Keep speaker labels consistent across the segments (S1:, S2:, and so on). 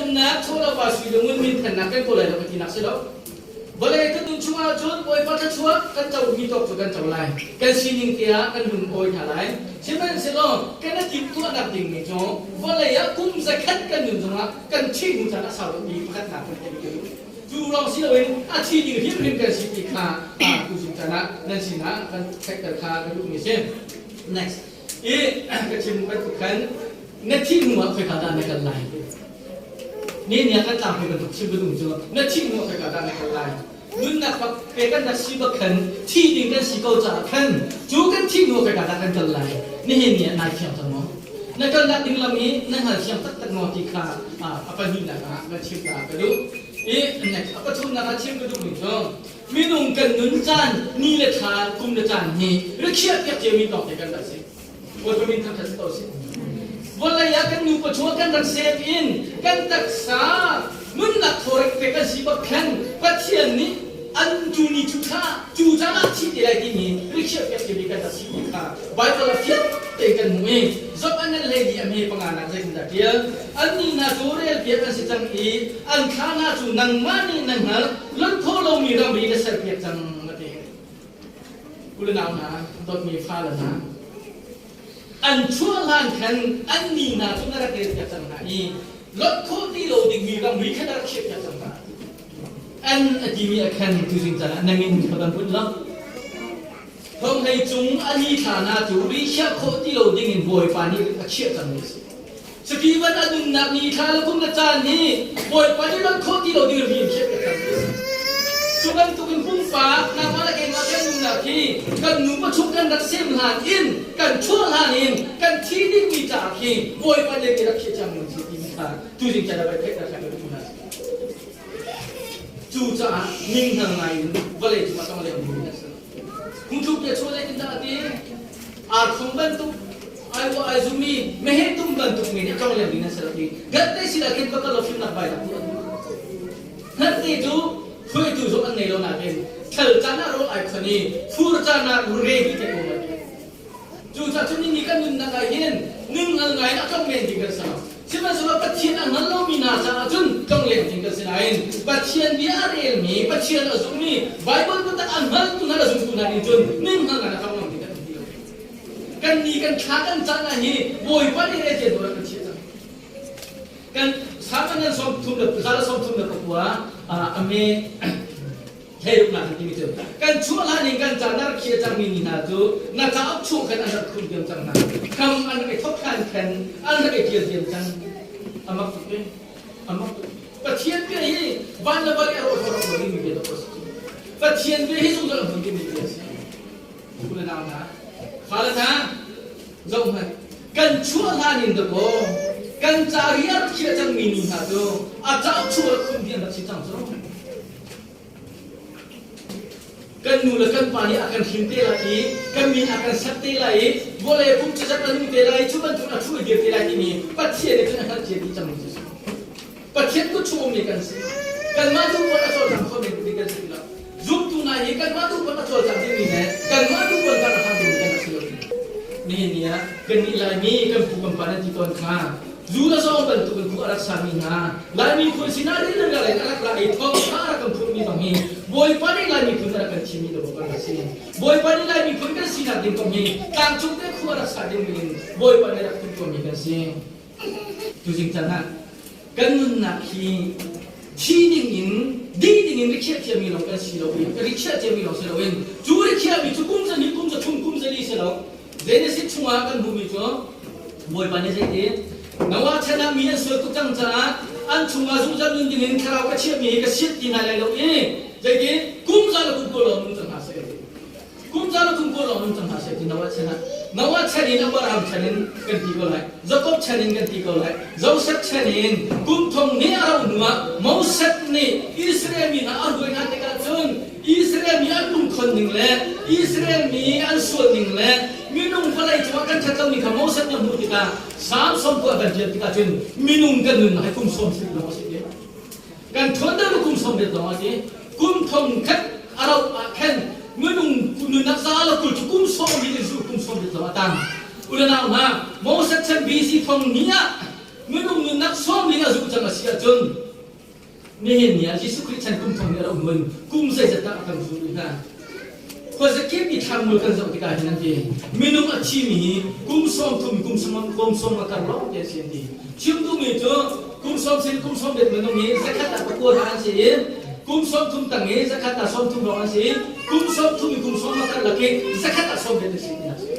S1: minthannak chawlava sui le ngun minthannak kan kawl lai lo ka tinak si lo. Vawlei kan nun chungah cun Bawipa thluachuah kan comi tawk cu kan co lai. Kan sining te ah kan lung awi hna lai. Sihmanhsehlaw kan i timhtuahnak dingmi cu vawlei ah kum zakhat kan nun zongah kan thih hnu caan a sau deuh ti pakhatnak kan theih ka duh. Cu lawng si loin a thi ding hrimhrim kan si ti kha tuzing caan ah nan sinah kan fekter kha ka duhmi a si. Next. I ka chim bantuk khan na thih hnu ah khoika dah na kal lai? Ni ni ah kan tlangpi bantuk chim ka duh cu na thih hnu ah khoika dah na kal lai? Nunnak bak pe kan rak si bak khan thi ding kan si ko caah khan cu kan thih hnu ah khoika dah kan kal lai? Nihin ni ah nai fiang cang maw? Na kalnak ding lam hi na hngal fiang taktak maw ti kha a pahnihnak ah kan chim ta ka duh. I a pathumnak ah chim ka duhmi cu minung kan nun caan ni le thla kum le caan hi rikhiah piak ciami lawngte kan rak si. Bawipa min thangṭhat si ko sih. Vawlei ah kan nupa chungah kan rak sem in kan taksa nunnak thawrek pek an si bak khan Pathian nih an cu ni cu thla cu caan ah thi te lai timi rikhiah piak ciami kan rak si ti kha Baibal ah fiang tein kan hmuh i Job an nan hlei li a hme panganak zeitindah ṭial annih hna cu relpiak an si cang i an thla hna cu nangmah nih na hngalh lonh khawh lomi ramri na serpiak cang a ti. U le nau hna, dawtmi fale hna, an chuah hlan khan an ni hna cu na rak relpiak cang hna i lonh khawh ti lo dingmi ramri kha na rak chiahpiak cang hna. An a timi ah khan tuzing caan ah na min kha kan bunh lo. Thawnghlei cung a ni thla hna cu ri chiah khawh ti lo dingin Bawipa nih a chiah cangmi a si. Stephen a nunnak ni thla le kum le caan hi Bawipa nih lonh khawh ti lo ding rian chiah piak cangmi a si. Cu bantukin pumpak nangmah le keimah kan nunnak hi kan nupa chung kan rak sem hlan in kan chuah hlan in kan thi dingmi caah khi Bawipa nih rak chiah cangmi a si timi kha tuzing caan ah vai theih kan duh hna. Cucaah ninghngal ngai in vawlei cungah tong leng mi an si. Phungthluk bia chuah zeitindah a ti? Arkhong bantuk ai wa ai zumi meheh tum bantuk mi nih tong leng ding an si lo ti. Gatte sila khin pakal lo fimnak bai dak tu an Hngatte cu hruaitu zong an ngei lo nain thal caan ah rawl ai khon i fur caan ah re hi te ko Cucaah cun ni kan nunnak ah hin nungngal ngai in a tlong men ding kan si lo. Sihmanhsehlaw Pathian a hngal lomi hna caah cun tlongleng ding kan si nain Pathian bia a relmi, Pathian a zummi, Baibal biatak a hngaltu hna le zumtu hna nih cun nungngal ngai in a tlong ding kan ti lo. Kan ni kan thla kan caan ah hi Bawipa nih re tian kan chiah cang. Kan Salman nan 33 le zala 34 a me Theiruknak an timi cu kan chuah hlan in kan ca na rak khiah cangmi ni hna cu na cauk chung khan an rak khum diam cang hna. Kham an rak i thok hlan khan an rak i ṭial diam cang. A mak tuk eh. A mak tuk. Pathian bia hi van le vawlei a rawh rawh rawh dingmi bia dawh a si. Pathian bia hi zungzal a hmun dingmi bia a si. U le nau hna, fale hna, zoh hmanh. Kan chuah hlan in dakaw kan ca ri a rak khiah cangmi ni hna cu a cauk chung rak khum diam rak si cang cu. Kan nu le kan pa nih a kan hrin te lai i kan min a kan sak te lai i vawlei pum cizat a nung te lai i cu bantuk a ṭhu i dir te lai timi Pathian nih cun a hngalh cia dih cangmi cu a si. Pathian kut chung ummi kan si. Kanmah duh paoh a cawlcang kho ding kan si lo. Zumtu hna hi kanmah duh paoh a cawlcang dingmi le kanmah duh paoh kan a hang dingmi kan si lo. Nihin ni ah kannih Laimi kan pu kan pa nan ti tawn kha Zu le zawng bantuk in khua a rak sami hna Lai miphun sinah rilrel in a rak ra i thawngṭha a rak kan phurmi bang hi Bawipa nih Lai miphun a rak kan thimmi dawh kan rak si. Bawipa nih Lai miphun kan sinak ding kong hi tlangcung te khua rak sa ding in Bawipa nih rak timhtuahmi kan si. Tuzing caan ah kan nunnak hi thi ding in dih ding in rikhiah ciami lawng kan si lo i rikhiah ciami lawng si loin cu rikhiahmi cu kum zahnih kum zathum kum zali si lo Genesis chungah kan hmuhmi cu Bawipa nih zeiti Noah chan ah mi an sual tuk cang caah an chungah zungzal nun dingin thlarau ka chiahmi hi ka siat ti hna lai lo i zeiti kum za le kum kul lawng nung cang hna seh ti kum za le kum kul lawng nung cang hna seh ti Noah chan ah Noah chan in Abraham chan in kan ti ko lai Jakob chan in kan ti ko lai Joseph chan in kum thong ni a rauh hnuah Moses nih Israel mi hna a hruai hna tikah cun Israel mi an lungkhon ning le Israel mi an sual ning le minung vawlei cungah kan ṭhat lomi kha Moses nih a hmuh tikah Salm 90 a kan ṭial tikah cun minung kan nunnak hi kum 70 lawng a si ti. Kan ṭhawn deuh kum 80 lawng a si. Kum thong khat a rauh ah khan minung nunnak za le 20 cu kum 70 in zu kum 80 lawng a tang. U le nau hna, Moses chan BC thong ni ah minung nunnak 40 a zuh cang a si. ahcun Nihin ni ah Jesuh Khrih chan kum thong nih a rak um in kum zeizat dah a kan zul rih hna. Khuazakip i thlanmual kan zoh tikah hin an ti. Minung a thimi hi kum 30 kum sawm kum sawm a kar lawng te a si an ti. Chim duhmi cu kum sawm sin kum sawm det minung hi zakhat ah pakua hna an si i kum 30 tang i zakhat ah 30 lawng an si i kum 30 in kum sawm a kar lak i zakhat ah sawm det a si ti si.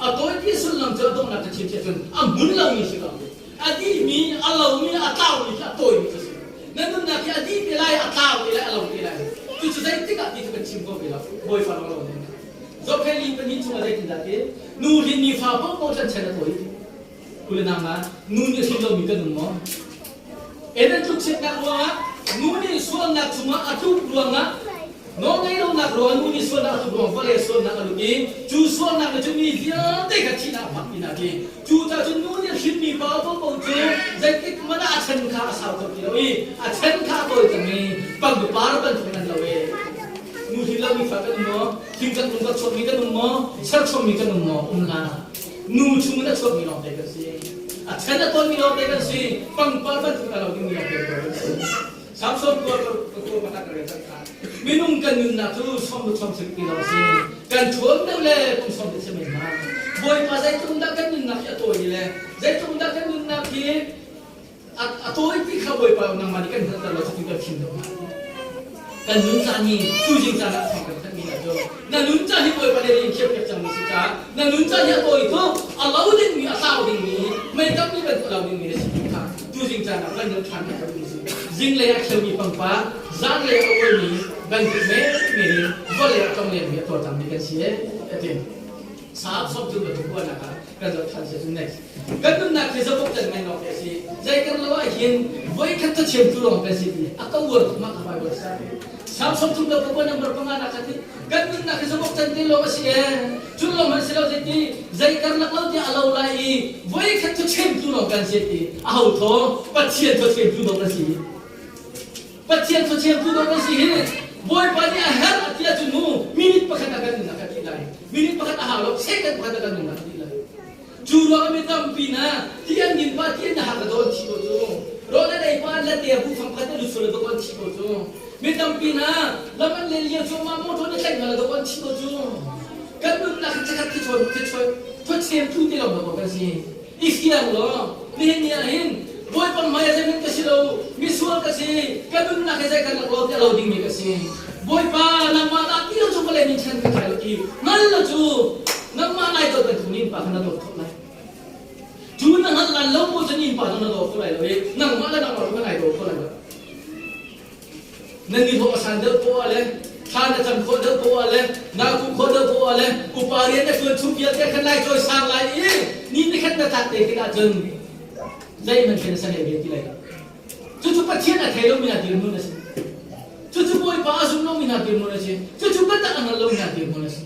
S1: A tawi ti sullam cu a donghnak ka chim cun a hmun lomi si lo. A dihmi, a lomi, a tlaumi khi a tawimi cu a si. Na nunnak hi a dih te lai, a tlau te lai, a lo te lai. Cucu zeitik ah ti cu kan chim kho ve lo. Bawipa lawng lo nih. Zohkhenhli pahnih chungah zeitindah ti? Nu hrinmi fa paohpaoh cu an chan a tawi ti. Kule nang ah nu nih a hrin lomi kan um maw? Eden tlukchiatnak ruangah nu nih sualnak chungah a tluk ruangah nawlngeihlonak ruangah nu nih sualnak a tluk ruangah vawlei sualnak a lut i cu sualnak nih cun mi vialte kha thihnak a phak tinak hi cu caah cun nu nih hrinmi pa paohpaoh cu zeitik hmanh ah a chan kha a sau kho ti lo i a chan kha a tawi cang i pangpar bantuk in an lo i nu hrin lomi fa kan um maw thingkhat lung ka chuakmi kan um maw serchommi kan um maw um hlah nu chung in a chuakmi lawngte kan si a chan a tawnmi lawngte kan si pangpar bantuk a lo dingmi lawngte kan si Samson tuar ka tuar pakhat ka rel cang kha minung kan nunnak cu som lu som sik ti lo si kan ṭhuam deuh le kum som te si men hna Bawipa zeitluk dah kan nunnak hi a tawi le zeitluk dah kan nunnak hi a tawi ti kha Bawipa nangmah nih kan hngalhter lo cu kan chim deuh hna kan nun caan hi tuzing caan ah thawng kan thanh mi hna cu na nun caan hi Bawipa nih in khiah piak cang mi si caah na nun caan hi a tawi tuk a lo ding mi a tlau ding mi mei tam mi bantuk a lo ding mi na si ti kha tuzing caan ah kan nun ṭhan kan mi si zinglei ah kheumi pangpar zanlei ah a uaimi bantuk men men in vawlei ah tlongleng mi a tuartang mi kan si e ati saap sop cu bantuk uanak ah kan zoh ṭhan si cu next kan nunnak hi zabuk can ngai nok a si zei kan lo ah hin voi khat ka thiam tu lawng kan si ti a ka uar tuk mah ka Bible sa Sam som thum lo pakua number panga na khat kan nunnak hi zabuk can te lawng a si e cun lawng man si lo zei ti zei karlak lo ti a lo lai i voi khat cu chem tu lawng kan si ti a ho tho Pathian tho chem tu dong na si Pathian tho chem tu dong na si hi Bawipa nih a herh a ti ahcun mu minute pakhat a kan nunnak a ti lai minute pakhat a hau lo second pakhat a kan nunnak a ti lai Cu ruangah mi tampi hna ti an din pa ti an hak a dawn thi ko cu. Rawl an ei pa an la te bu fang khat an lut sual a dawn thi ko cu. Mi tampi hna lam an len lio cu mah motor na tlaih hna la dawn thi ko cu. Kan nunnak hi chakhat thi chawn thi chawn thuachem tu ti lo ma kan si. I fiang law nihin ni ah hin Bawipa hmai ah zeihmanh ka si lo misual ka si ka nunnak hi zei kan lak lo ti a lo dingmi ka si. Bawipa nangmah dah ti lo cu vawlei nih chan ka tlai lo ti hngal lo cu nangmah nai dawt bantuk in pa kha na dawt khawh lai. Cu na hngalh lan lo bu cun innpa zong na daw kho lai lo i nangmah le nangmah zong na nai daw kho lai lo. Na nihlawh a san deuh poah le thla na cam khawh deuh poah le naa kuh khawh deuh poah le upa rian na ṭuan chung vialte khan lai cawi sang lai i ni nikhat na tlak te tikah cun zeihmanh khin na sa ngei ve ti lai lo. Cucu Pathian a thei lomi hna dirhmun a si. Cucu Bawipa a zum lomi hna dirhmun a si. Cucu biatak a hngal lomi hna dirhmun a si.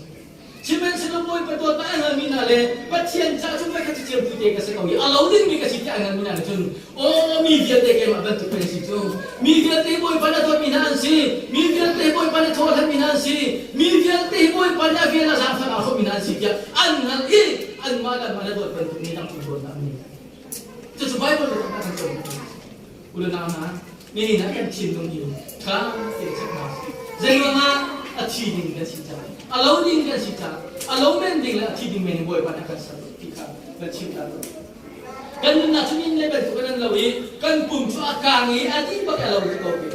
S1: Sihmanhsehlaw Bawipa dawtnak a hngalmi hna le Pathian caah cu voikhat cu thiamtu te ka si ko i a lo dingmi ka si tiah a hngalmi hna nih cun aw mi vialte keimah bantuk kan si cu mi vialte Bawipa na dawtmi hna an si mi vialte Bawipa na thawhlanmi hna an si mi vialte Bawipa nih a vel a zaangfah aa hrawmmi hna an si tiah an hngalh i anmah le anmah na dawt bantuk mi dang cu dawtnak an ngei. Cucu Bible nih a kan cawnpiak. U le nau hna, nihin ah kan thinlung hi ṭha tein check hna usih. Zeiruangah a thi ding kan si caah, a lo ding kan si caah, a lo men ding le a thi ding men in Bawipa nih a kan ser ti kha kan chim ta lo. Kan nunnak cu inn le bantuk in an lo i kan pum cu a kang i a dih bak a lo ti ko ve.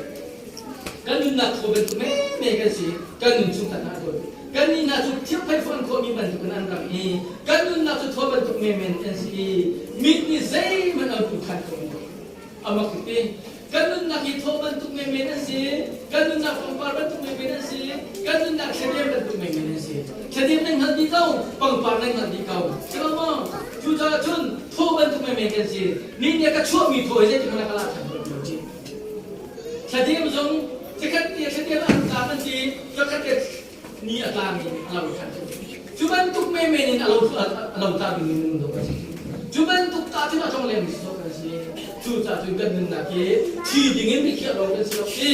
S1: Kan nunnak thaw bantuk menmen kan si, kan nun chung khat ah a tawi. Kannih hna cu thirphei fonh khawhmi bantukin an rak i kan nunnak cu thaw bantuk menmen an si i mit nih zeihmanh an hmu ṭhan kho lo. A mak tuk i kan nunnak hi thaw bantuk menmen an si, kan nunnak pangpar bantuk menmen an si, kan nunnak thladem bantuk menmen an si. Thladem nan hngalh dih ko, pangpar nan hngalh dih ko. Si lo maw? Cucaah cun thaw bantuk menmen kan si. Ni nih a ka chuahmi thaw hi zeitik hmanh ah ka la ṭhan kho ti lo. Thladem zong Chikkhat te thladem an tla an ti chikkhat te ni a tlami a lo ṭhan cu bantuk menmen in a lo a lo tla ding in minung dawh kan si cu bantuk ta cun a tlong leng mi sawh kan si cu ca cun kan nunnak hi thi ding in rikhiah lo kan si lo i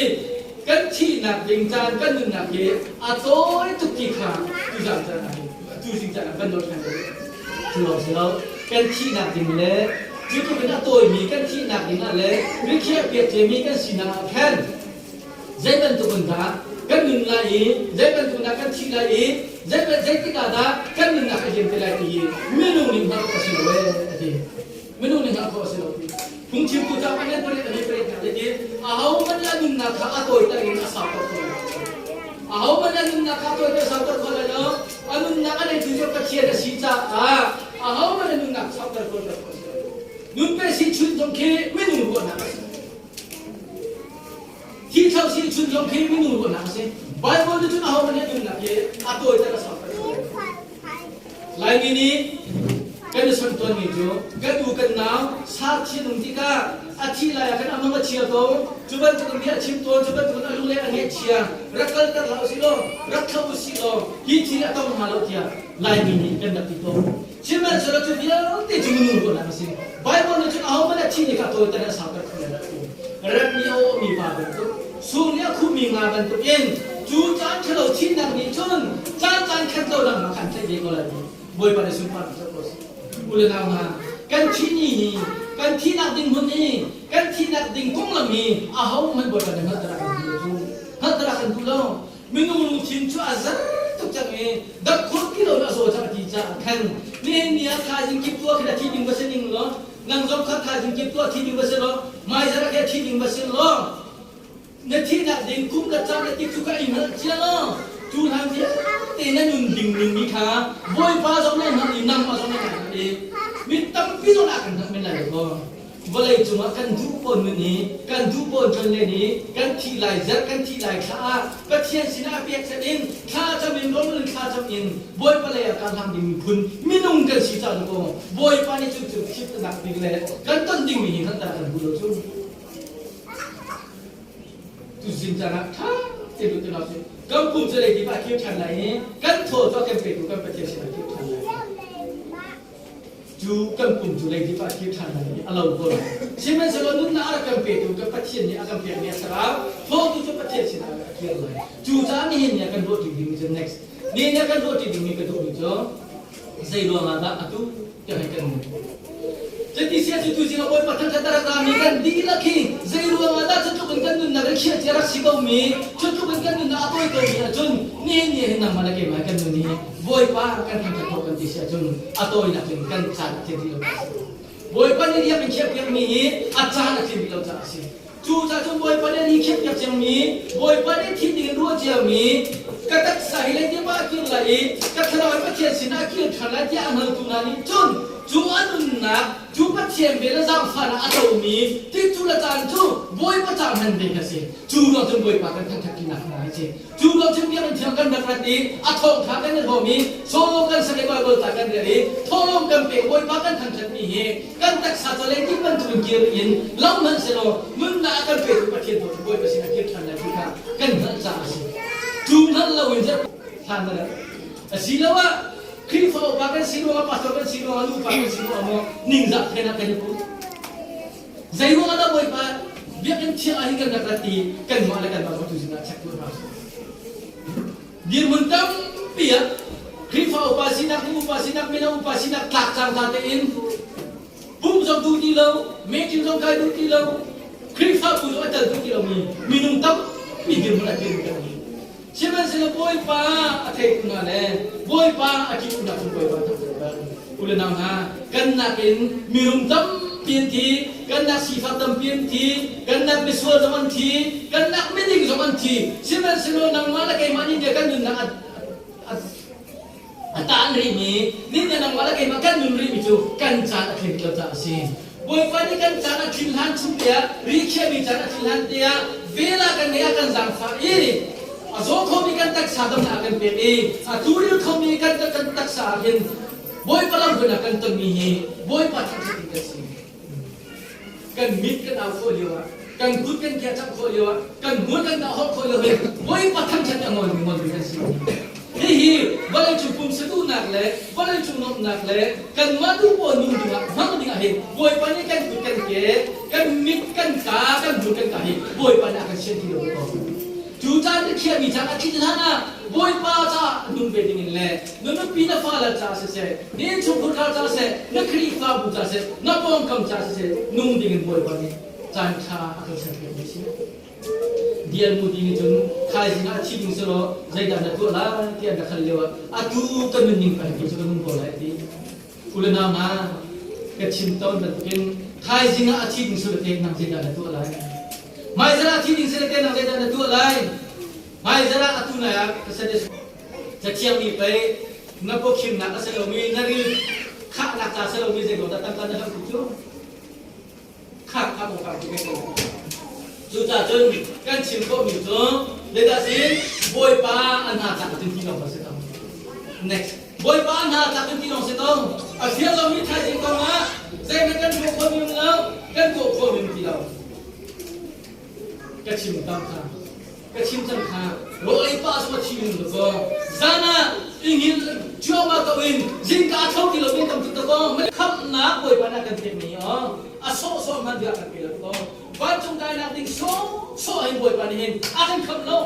S1: kan thihnak ding caan kan nunnak hi a tawi tuk ti kha tu zan caan ah hin tu zing caan ah kan nawl ṭhan cu lawng si lo kan thihnak ding le. Cu tluk in a tawimi kan thihnak ding ah le rikhiah piak ciami kan sinak ah khan zei bantuk in dah kan nun lai i zei bantuk dah kan thih lai i zei zeitik ah dah kan nunnak a liam te lai ti hi minung nih hngalh awk a si lo ee a ti. Minung nih hngalh khawh a si lo ti. Phungchimtu cauk an pariat a hei pariat hna ti ahohmanh nih a nunnak kha a tawiter in a sauter kho lai lo. Ahohmanh nih a nunnak kha a tawiter sauter kho lai lo. A nunnak a neitu cu Pathian a si caah ahohmanh a nunnak sauter kho lo a si lo. Nun pe si chun zong khi minung ruahnak a si. Hi thlo si chun zong khi minung ruahnak a si. Bible nih cun ahohmanh nih a nunnak hi a tawiter a sauter kho lai lo. Laimi nih kan i sonh tawnmi cu kan u kan nau sarthi an um tikah a thih lai ah khan a mang a chia ko. Cu bantukin bia a chim tawn, cu bantukin a lung le a ngaihchia rak kalter hlah usih law, rak thloh usih law hi thil a tong hnga lo tiah Laimi nih kan rak ti tawn. Sihmanhsehlaw cu vialte cu minung ruahnak a si. Baibal nih cun ahohmanh a thih ni kha tawiter in a sauter kho lai lo. Rem nih a awhmi pa bantuk, sur nih a khuhmi nga bantukin cu caan ṭhalo thihnak nih cun caan caan khat lo dang khan tlaih ve ko lai ti Bawipa nih sunparnak cu ko seh. U le nau hna, kan thih ni hi, kan thihnak ding hmun hi, kan thihnak ding konglam hi ahohmanh Bawipa nih hngalhter a kan duh lo cu. Hngalhter a kan duh lo. Minung lungthin cu a zer tuk cang i dapkhur ti lo in a zaw cang a ti caah khan nihin ni ah thaizing kip tuah khin a thi ding va si ning law nang zong kha thaizing kip tuah thi ding va si law hmaizarh ah khin a thi ding va si law na thihnak ding kum le caan le tik cu ka i hngalh cia law cu hlan vialte na nun ding ning mi kha Bawipa zong na hngalh i nangmah zong na hngalh i mi tampi zong ah kan hngalh men lai lo Vawlei cungah kan duh pawn nun i kan duh pawn ṭuan len i kan thih lai zarh kan thih lai thla ah Pathian sinah pekchanh in thla cam in rawlul in thla cam in Bawipa lei ah kan hlang ding miphun minung kan si caah cu Bawipa nih cu cu thitnak ding le kan ton dingmi hi hngalhter kan duh lo cu tuzing caan ah ṭha te lut te sih kan pum cu lei kip ah kir ṭhan lai i kan thaw cu a kan petu kan Pathian sinah kir ṭhan lai. Cu kan pum cu leidip ah kir ṭhan lai i a lo ko lai. Sihmanhsehlaw nunnak a rak kan petu kan Pathian nih a kan pekmi a thlarau thawtu cu Pathian sinah a kir lai. Cucaah nihin ni ah kan ruahṭi dingmi cu next. Nihin ah kan ruahṭi dingmi ka duhmi cu zei ruangah dah atu tiang hi kan nun. Cuti si ahcun tuzing ah Bawipa thangṭhat a rak rami kan dihlak hi zei ruangah dah cutluk in kan nunnak in khiah cia rak si komi, cutluk in kan nunnak a tawi komi ahcun nihin ni hin nangmah le keimah kan nun hi Bawipa kan thangṭhat khawh kan ti si ahcun a tawinak in kan caan a tlin rih lo caah a si. Bawipa nih riak in khiahpiakmi hi a caan a tlin rih lo caah a si. Cucaah cun Bawipa nih a ri khiahpiak cangmi, Bawipa nih thih ding in ruah ciami, ka taksa hi leidip ah a kir lai i ka thlarau hi Pathian sinah a kir ṭhan lai tiah a hngaltu hna nih cun cu a nunnak cu Pathian vel le zaangfahnak a comi tikcu le caan cu Bawipa caah hman ve kha a si. Cu ruang cun Bawipa kan thangṭhat ṭinak hna a si. Cu lo cun biakinn thiang kan rak rat i a thawngṭha kan i hlawm i sawm kan sak i Baibal ca kan rel i thawhlawm kan pek Bawipa kan thangṭhatmi hi kan taksa ca le ti bantukin kir in lo hmanh sehlaw nunnak a kan petu Pathian tu cu Bawipa sin a kir ṭhan lai ti kha kan hngalh caah a si. Cu hngalh loin hlan na rat. Asiloah Khrihfa upa kan si ruangah pastor kan si ruangah nupa kan si ruangah maw ningzah phen ah kan i pum. Zei ruangah dah Bawipa biakinn thiang ah hin kan rak rat i kanmah le kanmah zong tu sinah check tuah hna usih. Dirhmun tampi ah Khrihfa upa sinak, nu upa sinak, mino upa sinak tlak cangka tein pum zong duh ti lo, meeting zong kai duh ti lo, Khrihfabu zong a tel duh ti lomi minung tampi dirhmun a dir kan ni. Sihmanhsehlaw Bawipa a theitu hna le Bawipa a ṭihtu hna cu Bawipa thangṭhat bal. U le nau hna, kan nakin mirum tampi an thi, kan nak sifak tampi an thi, kan nak misual zong an thi, kan nak miding zong an thi. Sihmanhsehlaw nangmah le keimah nih kan nunnak a, a taan rihmi, nin le nangmah le keimah kan nun rihmi cu kan caan a tling lo caah a si. Bawipa nih kan caan a tlin hlan chung tiah rikhiahmi caan a tlin hlan tiah vel ah kan ngeih ah kan zaangfah i a zaw khomi kan taksa damnak a kan pek i a turil khomi kan kan taksa ah hin Bawipa lamhruainak kan tonmi hi Bawipa thangṭhat ding kan si. Kan mit kan au khawh lio ah kan kut kan kia cang khawh lio ah kan hmur kan dah holh khawh lio hin Bawipa thangṭhat a ngol mi ngol mi kan si. Hihi vawleicung pumsa duhnak le vawleicung nuamhnak le kanmah duh pawl nun dingah hmang dingah hin Bawipa nih kan kut kan ke kan mit kan ka kan hmur kan ka hi Bawipa nih a kan sian ti lo ko. Cu caan na khiahmi caan a tlin hlan ah. Bawipa caah nung ve dingin le na nupi na fale caah siseh, na innchungkhar caah siseh, na Khrihfabu caah siseh, na pawngkam caah siseh, nung dingin Bawipa nih caan ṭha a kan serpiakmi a si. Dialmu ti nih cun thaizing ah a thi ding selaw zeidah na tuah lai tiah na hal lioah atu ka nunning peng tu cu ka nung ko lai a ti. U le nau hna, ka chim tawn bantukin thaizing ah a thi ding selaw te nang zeidah na tuah lai? Hmaizarh ah a thi ding selaw te nang zeidah na tuah lai? Hmaizarh ah atu nai ah ka sadis cathiang mi pei na pawkhimnak a si lomi na ril khahnak ca si lomi zei dah tangka na hloh cu? Cucaah cun kan chim khawhmi cu zeidah si Bawipa an hna tlak cun ti lawng si ko. Next. Bawipa an hna tlak cun ti lawng si ko. A fiang lomi thaizing kong ah zeihmanh kan tuah khawhmi um lo, kan tuah khawhmi um ti lo. Ka chim tam kha. Ka chim cang kha. Rawl ei pah zong a thi um lo. Zan ah ingin cuahmah ko in zingka a tho ti lo mi tam tuk ko. Khamhnak Bawipa nih a kan pekmi aw a sawhsawh hmanh bia kan pe lo ko. Vancung kainak ding sawhsawh hin Bawipa nih hin a kan khamh lo.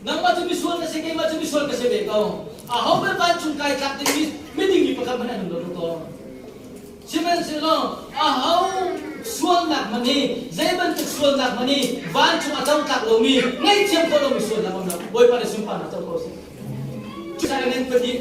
S1: Nangmah cu misual na si, keimah cu misual ka si ve ko. Aho hmanh vancung kai tlak ding miding mi pakhat hmanh an um lo ko. Sihmanhsehlaw aho sualnak hmanh hi zei bantuk sualnak hmanh hi vancung a co tlak lomi ngaihthiam khawh lomi sualnak um lo. Bawipa nih sunparnak co ko seh. Cucaah nan pahnih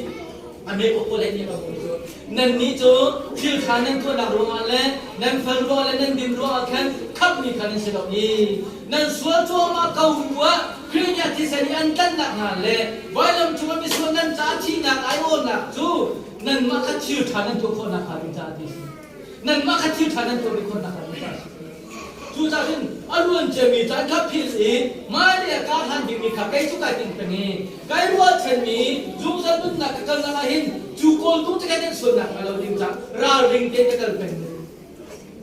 S1: a me pawl nih a kan cu nannih cu thil ṭha nan tuahnak ruangah le nan fel ruangah le nan din ruangah khan khamhmi kha nan si lo i nan sual cuahmah ko ruah Khrih nih a thisen i an tlanhnak hna le vailam cungah misual nan ca thihnak aiawhnak cu nanmah kha thil ṭha nan tuah khawhnak hnga ding caah ti a si. Nanmah kha thil ṭha nan tuah ve khawhnak hnga ding caah a si. Cucaah cun a luan ciami caan kha philh i hmailei ah kaa hlan dingmi kha kei cu kai tinh peng i kai ruahchanmi zungzal nunnak ka kalnak ah hin cu kawltung cu kan in sualnak hnga lo ding caah ralring tein ka kal peng.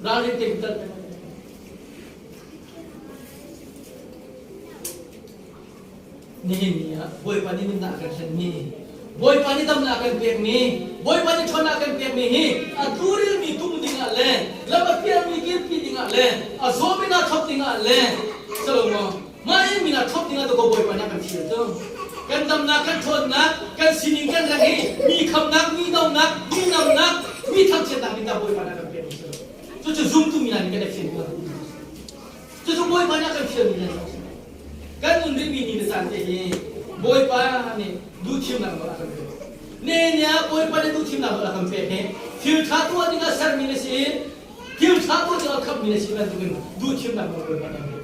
S1: Ralring tein ka kal peng. Nihin ni ah Bawipa nih nunnak a kan thlenmi, Bawipa nih damnak a kan pekmi, Bawipa nih ṭhawnnak a kan pekmi hi a tluril-mi tum dingah le lam a pialmi kirpi dingah le a zawmi hna thlop dingah le Salomo mah in mi hna thlop dingah dakaw Bawipa nih a kan fial cu. Kan damnak, kan ṭhawnnak, kan sining kan reng hi mi khamnak, mi donak, mi namnak, mi thangchiatnak ding dah Bawipa nih a kan pekmi si lo. Cucu zumtu mi hna nih kan i fian ding a Cucu Bawipa nih a kan fialmi nan si. Kan nun rihmi ni le caan te hi Bawipa nih duhthimnak nawl a kan pek. Ne ni ah Bawipa nih duhthimnak nawl a kan pek hi thil ṭha tuah dingah sermi na si i thil ṭha tuah dingah khamhmi na si bantukin duhthimnak nawl Bawipa nih a pek.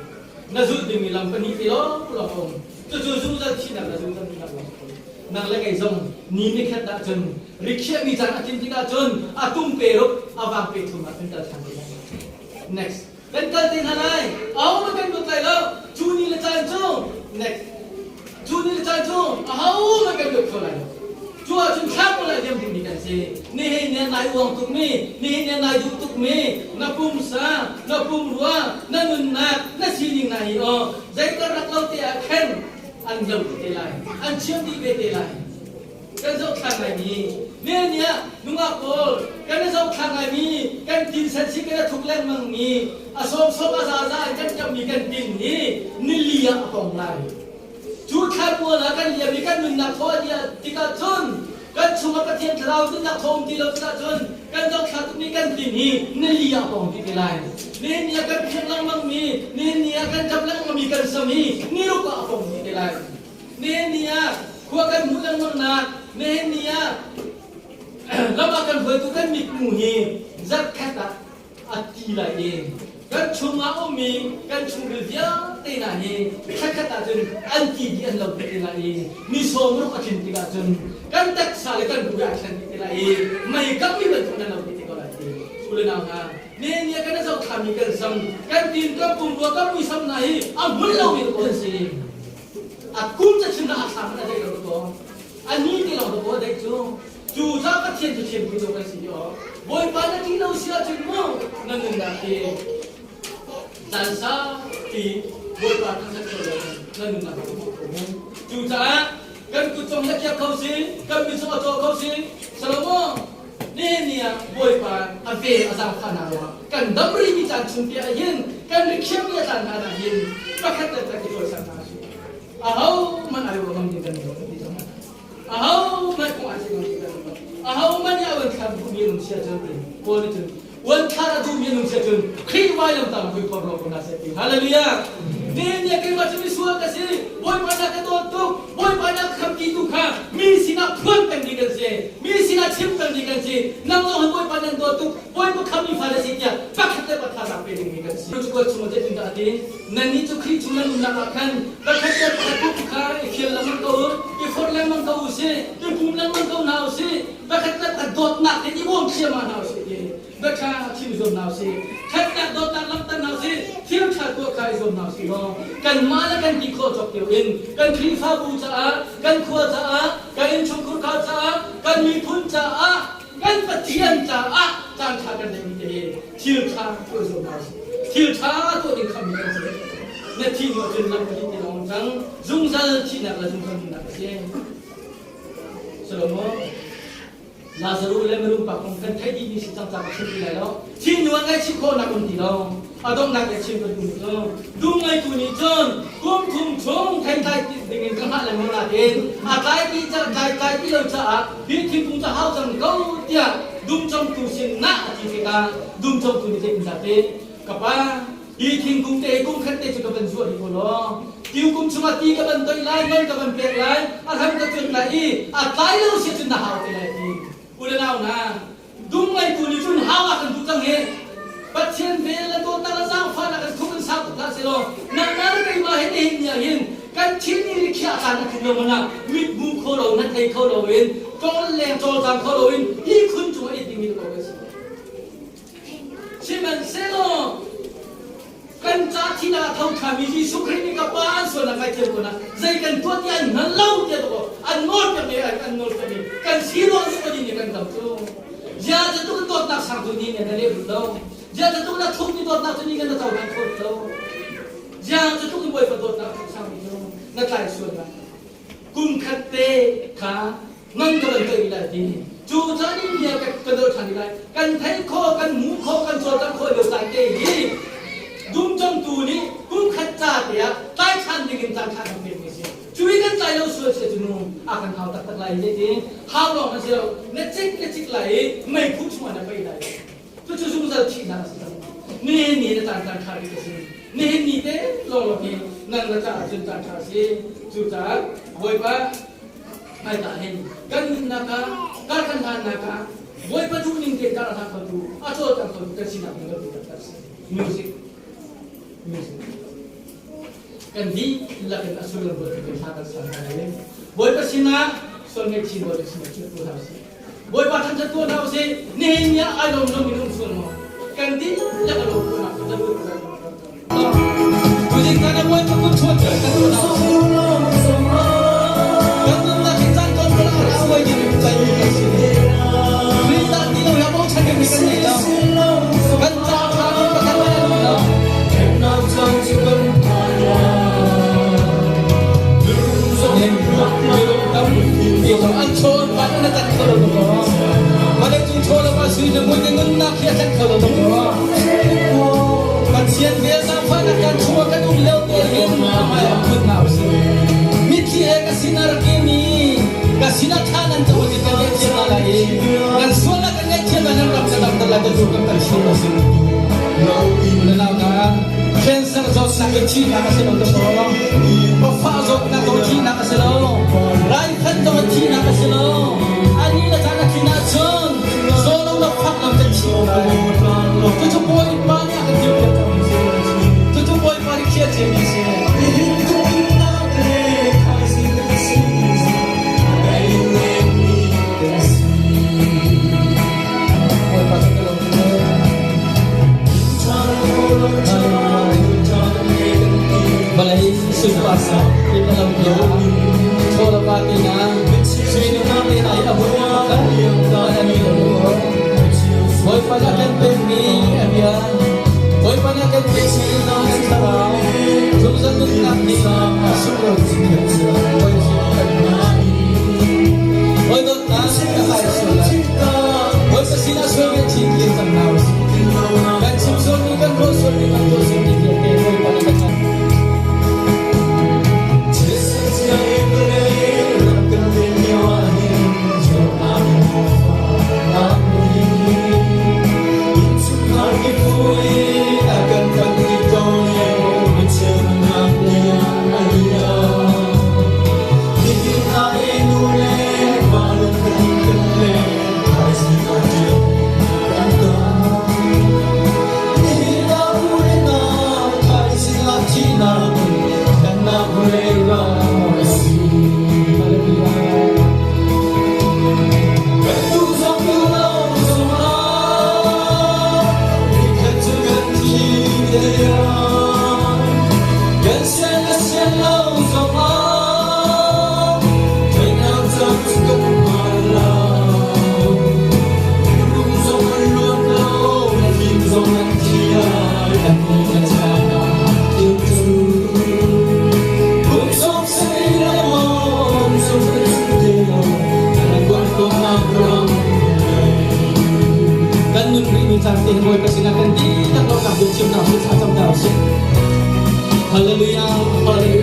S1: Na zulh dingmi lam pahnih te lawng lawng a um. Cucu zungzal thihnak le zungzal nunnak lawng a um. Nang le kei zong ni nikhat ah cun rikhiahmi caan a tlin tikah cun a tum pe ruk a vang pe thum ah kan kal ṭhan te lai. Next. Kan kal te hna lai. Aho kan lut lai lo. Cu ni le caan cu next. Cu ni le caan cu aho kan lut kho lai lo. Cu ahcun thlang lai diam dingmi kan si. Nihin ni nai uang tukmi, nihin ni nai duh tukmi, na pumsa, na pumrua, na nunnak, na sining na hi aw zeitar rak lo te ah khan an lo te lai. An chiam dih ve te lai. Kan zohthla ngaimi nihin ah nungak pawl kan i zohthla ngaimi kan tin sensi kan i thuk lengmangmi a sawmsawm a zaza in kan ṭammi kan tin hi nili ah a pong lai. Cu thlamual ah kan liam i kan nunnak thaw a diah tikah cun kan chungah Pathian thlarau nunnak thaw um ti lo tikah cun kan zohthla tukmi kan tin hi nili ah a pong ti te lai. Nihin ni ah kan phiang lengmangmi, nihin ni ah kan ṭap lengmangmi kan sam hi niruk ah a pong ti te lai. Nihin ni ah khua kan hmuh lengmangnak, nihin ni ah lam ah kan hruaitu kan mitmu hi zarhkhat ah a ti lai i kan chungah ummi kan chungril vialte hna hi thlakhat ahcun an ti dih an lo dih te lai i ni sawmruk a tlin tikah cun kan taksa le kan pum ai thlen dih te lai i mei kammi bantuk nan lo dih te ko lai ti u le nau hna nihin ni ah kan i zohthami kan sam kan tin kan pumrua kan muisam hna hi a hmun lomi ko an si A kum ca chim a thla hmanh a deih lo ko. A ni te lawng ko a deih cu. Cu ca Pathian cu thiam tu kan si aw. Bawipa na ṭih lo si ahcun mu na nunnak hi caan saupi Bawipa thangṭhat kho lo na nunnak hi hmuh kho mu. Cucaah kan kut zong na khiak kho si, kan mit zong a caw kho si. Salomo nihin ni ah Bawipa a ve a zaangfahnak ruangah kan dam rihmi caan chung te ah hin kan rikhiahmi a caan hna ah hin pakhat le pakhat i cawisan hna usih. Ahohmanh ai ruah ngam ding kan lo ti cang. Ahohmanh kong ai ngam ding kan lo. Ahohmanh nih a van thlar duhmi an um sia cun ti. Paul nih cun wan thlar a duhmi an um sia cun Khrih vailam tang vui phor lo ko na seh ti. Hallelujah. Nihin ni keimah cu misual ka si. Bawipa na ka dawt tuk. Bawipa na ka khamti tu kha mi sinah phuan peng ding kan si. Mi sinah chim peng ding kan si. Nang zong hi Bawipa nan dawt tuk. Bawipa khammi fale si tiah pakhat le pakhat thazaang pe dingmi kan si. Cu kuat chungah zeitindah a ti? Nannih cu Khrih chung nan umnak ah khan pakhat le pakhat pum kha i fial lengmang ko u, i forh lengmang ko u sih, i pum lengmang ko hna u sih, pakhat le pakhat dawtnak in i bawm thliahmah hna u sih ti biaṭha chim zuam hna u sih. Ṭhatnak dawtnak langhter hna u sih, thil ṭha tuah kha i zuam hna u sih law kanmah le kan ti khawh cawk lio in kan Khrihfabu caah, kan khua caah, kan innchungkhur kha caah, kan miphun caah, kan Pathian caah caan ṭha kan neihmi te hi thil ṭha tuah zuam hna usih. Thil ṭha tuah ding khammi kan si. Na thih hnu ahcun lam pahnih te lawng cang. Zungzal thihnak le zungzal nunnak a si. Solomon, Lazarus le mirum pa kong kan theih dihmi si cang caah ka chim ti lai lo. Thih hnu ah ngaihchih khawhnak um ti lo. A donghnak le chim ka duhmi cu dum ngeitu nih cun kum thum chung theitlai dingin ka hngah lengmang nain a tlai ti tlai tlai ti lo caah hi thingkung cu hau cang ko tiah dum congtu sin nah a ti tikah dum congtu nih zeitindah ti ka pa hi thingkung te hi kum khat te cu ka van zuah rih ko law tiu kum chungah ti ka van toih lai man ka van pek lai a hram ka cuan lai i a tlai lo si cun na hau te lai ti u le nau na Dum ngeitu nih cun hau ah kan duh cang hi. Pathian vel le dawtnak le zaangfahnak in thuk in sang tuk hlah sehlaw nangmah le keimah he nihin ni ah hin kan thin i rikhiah caan a tlin lo man ah mit hmu kho lo na thei kho lo in cawl leng cawlcang kho lo in ihkhun cung ah it dingmi ko kan si. Sihmanhsehlaw Kan ca thihnak a tho ṭhanmi Jesuh Khrih nih ka Pa an sualnak ngaithiam ko hna. Zei kan tuah ti an hngal lo tiah dawh an nawl piakmi an nawl piakmi kan si ruang cu Pathian nih kan dam cu. Zia cu tuk in dawtnak sang cu ni nih na leh lo. Zia cu tuk na thukmi dawtnak cu ni kan na cohlan kho lo. Zia cu tuk in Bawipa dawtnak thuk sangmi cu na tlai sual lai. Kum khat te kha ngan ka van toih lai ti cu caan in bia ka do ṭhan lai kan theih khawh kan hmuh khawh kan cawlcangh khawh lio caan te hi dum congtu nih kum khat ca te ah tlai ṭhan ding in caan ṭha kan pekmi si cu i kan tlai lo sual si cu nu a kan hau taktak lai hi ti hau lawng na si lo na cik na cik lai i meiphu chungah na pei lai cucu zungzal thihnak a si cang nihin ni na caan caan ṭha bik a si nihin ni te lawng lawng hi nan na caah cun caan ṭha a si cucaah Bawipa Hmaitah hin kan nunnak ah kar kan hlannak ah Bawipa duhning tein kar a hlang khotu a cawlcang khotu kan sinak ding lo taktak si. Music. Music. Kan dihlak in a sullam ruat in thla kan sang hna i Bawipa sinah sual ngaihchih Bawipa sinah cu tu hna usih. Bawipa thangṭhat tuah hna usih. Nihin ni ah ai lawm lomi na um sual maw? Kan dihlak a lawm khawhnak cu kan Tuzing caan ah Bawipa kut chuan kan tuah hna usih. Kan nunnak hi caan tlawmpal ah a uai ding mi cai mi kan si. Khrih dah ti lo hi a bochan dingmi kan ngei lo. Kan ca ṭha mi pakhat hmanh an um lo. An chaw an pan an tat kho lo maw? Vawlei cung chaw lo ah sui le mui te nunnak hi a tlet kho lo maw? Pathian vel zaangfahnak kan chungah kan um lio te hin amai ah phun hna usih. Mitthli he ka sin ah rak imi ka sinah ṭha nan co ti kan ngaihthiam hna lai i nan sualnak kan ngaihthiam lai nan ram kan ram lai kan kan kan sual a si. Nanau na cancer zawtnak i thihnak a si lo maw? Pafah zawtnak zong thihnak a si lo. Raifanh zong thihnak a si lo. Ani le caan a tlin ahcun zaw lo le fak lo kan thi ko lai. Cucu Bawipa nih a kan timhpiak cangmi a si. Cucu Bawipa nih khiah ciami a si. Bawipa cu ka lawm Vawlei sunparnak in na lam piah chawlapa ti na sui na te na i a hun pakhat na mi lo Bawipa na kan pekmi a bia Bawipa na kan pekmi na kan thlarau zungzal nunnak nih a sunglawi Bawi Bawi dawtnak ka ai sual lai Bawipa sinah sual kan chin ti cang hna usih. Kan chim sualmi kan ruah sualmi kan tuah sualmi vialte Bawipa nih kan ngan. cu thla cam ta usih. Hallelujah. Hallelujah.